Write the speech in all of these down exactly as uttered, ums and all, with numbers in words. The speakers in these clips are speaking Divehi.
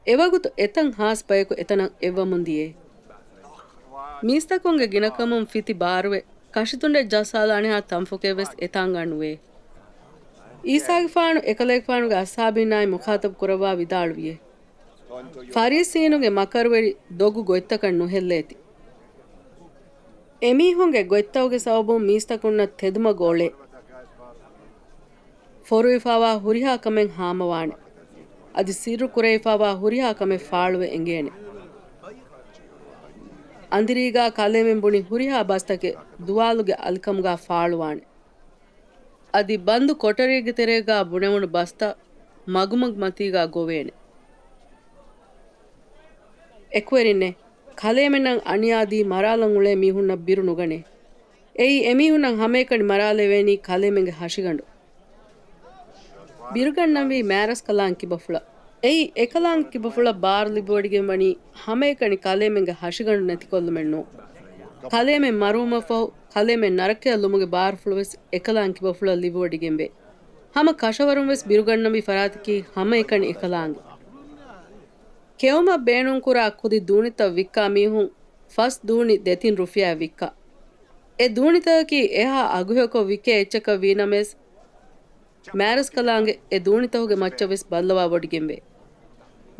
އެވަގުތު އެތަން ހާސް ބަޔަކު އެތަނަށް އެއްވަމުން ދިޔައީ. މީސްތަކުންގެ ގިނަކަމުން ފިތި ބާރުވެ، ކަށިތުނޑެއް ޖައްސާލާނެހާ ތަންފުކެއްވެސް އެތާނގާ ނުވޭ. އީސާގެފާނު އެކަލޭގެފާނުގެ އަޞްޙާބީންނާއި މުޚާޠަބު ކުރައްވާ ވިދާޅުވިއޭ، ފަރީސީނުގެ މަކަރުވެރި ދޮގު ގޮތްތަކަށް ނުހެއްލޭތި. އެމީހުންގެ ގޮތްތަކުގެ ސަބަބުން މީސްތަކުންނަށް ތެދުމަގު އޮޅޭ. ފޮރުވިފާވާ ހުރިހާ ކަމެއް ހާމަވާނެ. އަދި ސިއްރު ކުރެވިފާވާ ހުރިހާ ކަމެއް ފާޅުވެ އެނގޭނެ. އަނދިރީގާ ކަލޭމެން ބުނި ހުރިހާ ބަސްތަކެއް ދުވާލުގެ އަލިކަމުގާ ފާޅުވާނެ. އަދި ބަންދު ކޮޓަރިއެއްގެ ތެރޭގާ ބުނެވުނު ބަސްތައް މަގުމަގު މަތީގާ ގޮވޭނެ. އެކުވެރިންނޭ، ކަލޭމެންނަށް އަނިޔާދީ މަރާލަން އުޅޭ މީހުންނަށް ބިރު ނުގަނޭ. އެއީ އެމީހުންނަށް ހަމައެކަނި މަރާލެވޭނީ ކަލޭމެންގެ ހަށިގަނޑު. ބިރުގަންނަންވީ މާރަސްކަލާނގެ ކިބަފުޅަށް. އެއީ އެކަލާނގެ ކިބަފުޅަށް ބާރު ލިބިވޮޑިގެން ވަނީ ހަމައެކަނި ކަލޭމެންގެ ހަށިގަނޑު ނެތިކޮށްލުމެއް ނޫން. ކަލޭމެން މަރުވުމަށްފަހު ކަލޭމެން ނަރަކަޔަށް ލުމުގެ ބާރުފުޅުވެސް އެކަލާނގެ ކިބަފުޅަށް ލިބިވޮޑިގެންވޭ. ހަމަ ކަށަވަރުންވެސް ބިރުގަންނަންވީ ފަރާތަކީ ހަމައެކަނި އެކަލާނގެ. ކެއުމަށް ބޭނުންކުރާ ކުދި ދޫނިތައް ވިއްކާ މީހުން ފަސް ދޫނި ދެތިން ރުފިޔާއަށް ވިއްކާ. އެ ދޫނިތަކަކީ އެހާ އަގުހެޔޮކޮށް ވިކޭ އެއްޗަކަށް ވީނަމަވެސް، މާރަސްކަލާނގެ އެ ދޫނިތަކުގެ މައްޗަށްވެސް ބައްލަވާ ވޮޑިގެންވޭ.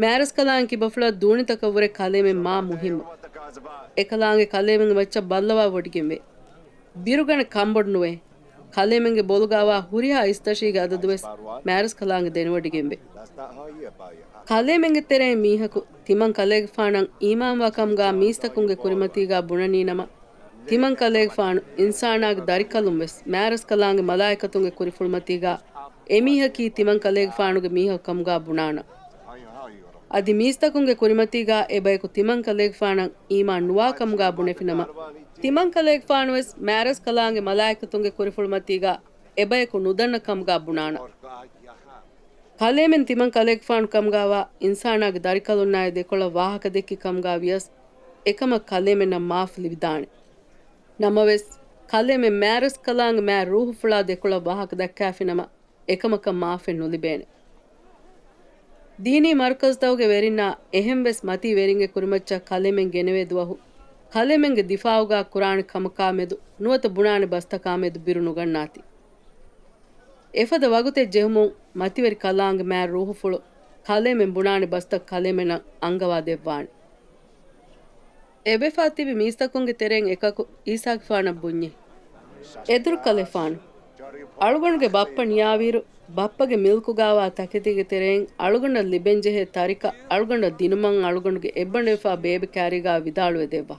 މާރަސްކަލާނގެ ކިބަފުޅަށް ދޫނިތަކަށްވުރެ ކަލޭމެން މާ މުހިއްމު. އެކަލާނގެ ކަލޭމެންގެ މައްޗަށް ބައްލަވާ ވޮޑިގެންވޭ. ބިރުގަނެ ކަންބޮޑު ނުވޭ. ކަލޭމެންގެ ބޮލުގާވާ ހުރިހާ އިސްތަށީގެ އަދަދުވެސް މާރަސްކަލާނގެ ދެނެވޮޑިގެންވޭ. ކަލޭމެންގެ ތެރެއިން މީހަކު ތިމަން ކަލޭގެފާނަށް އީމާންވާ ކަމުގާ މީސްތަކުންގެ ކުރިމަތީގާ ބުނަނީނަމަ، ތިމަން ކަލޭގެފާނު އިންސާނާގެ ދަރިކަލުންވެސް މާރަސްކަލާނގެ މަލާއިކަތުންގެ ކުރިފުޅުމަތީގާ އެމީހަކީ ތިމަން ކަލޭގެފާނުގެ މީހަކު ކަމުގާ ބުނާނަން. އަދި މީސްތަކުންގެ ކުރިމަތީގާ އެބަޔަކު ތިމަން ކަލޭގެފާނަށް އީމާން ނުވާ ކަމުގާ ބުނެފިނަމަ، ތިމަން ކަލޭގެފާނުވެސް މާރަސްކަލާނގެ މަލާއިކަތުންގެ ކުރިފުޅުމަތީގާ އެބަޔަކު ނުދަންނަ ކަމުގާ ބުނާނަން. ކަލޭމެން ތިމަން ކަލޭގެފާނު ކަމުގާވާ އިންސާނާގެ ދަރިކަލުންނާއި ދެކޮޅަށް ވާހަކަ ދެއްކި ކަމުގާ ވިޔަސް، އެކަމަށް ކަލޭމެންނަށް މާފު ލިބިދާނެ. ނަމަވެސް، ކަލޭމެން މާރަސްކަލާނގެ މާތް ރޫހުފުޅާ ދެކޮޅަށް ވާހަކަ ދައްކާފިނަމަ، އެކަމަކަށް މާފެއް ނުލިބޭނެ. ދީނީ މަރުކަޒުތަކުގެ ވެރިންނާ އެހެންވެސް މަތީ ވެރިންގެ ކުރިމައްޗަށް ކަލޭމެން ގެނެވޭ ދުވަހު، ކަލޭމެންގެ ދިފާއުގާ ކުރާނެ ކަމަކާމެދު ނުވަތަ ބުނާނެ ބަސްތަކާމެދު ބިރު ނުގަންނާތި. އެފަދަ ވަގުތެއް ޖެހުމުން މަތިވެރި ކަލާނގެ މާތް ރޫހުފުޅު ކަލޭމެން ބުނާނެ ބަސްތައް ކަލޭމެންނަށް އަންގަވާ ދެއްވާނެ. އެބަފާ ތިބި މީސްތަކުންގެ ތެރެއިން އެކަކު އީސާގެފާނަށް ބުންޏޭ، އެދުރުކަލޭފާނު! އަޅުގަނޑުގެ ބައްޕަ ނިޔާވިއިރު، ބައްޕަގެ މިލްކުގާވާ ތަކެތީގެ ތެރެއިން އަޅުގަނޑަށް ލިބެންޖެހޭ ތަރިކަ އަޅުގަނޑަށް ދިނުމަށް އަޅުގަނޑުގެ އެއްބަނޑުވެފާ ބޭބެ ކާރީގާ ވިދާޅުވެ ދެއްވާ.